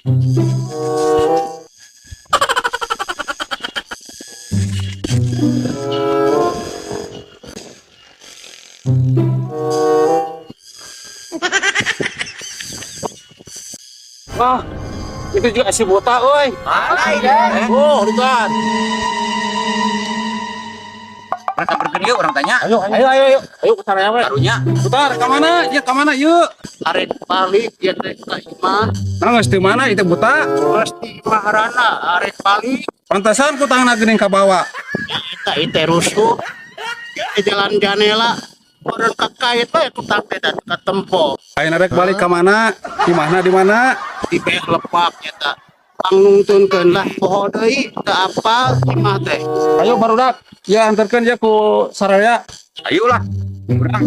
Wah, itu juga si buta, oi. Oh, bukan. Mereka bergerak yuk, urang tanya. Ayo, ayo, ayo, ayo. Ayo ke sana ya, we. Karunya. Putar, ka mana? Ya, ka mana yuk? Arek balik ya teh ka imah. Nah, geus di mana itu buta? Pasti maharana arek balik. Pantasan ku tangan geuning ka bawa. Eta itu rusuh di jalan janela orang kakait bae ku tang teh ka tempo. Ayeuna rek balik ka mana? Di mana di mana? Di beh lepak eta pangnungtunkeun lah, poho deui, teu apal imah teh. Ayo, barudak. Ya, antarkan ya ku saraya. Ayolah. Urang.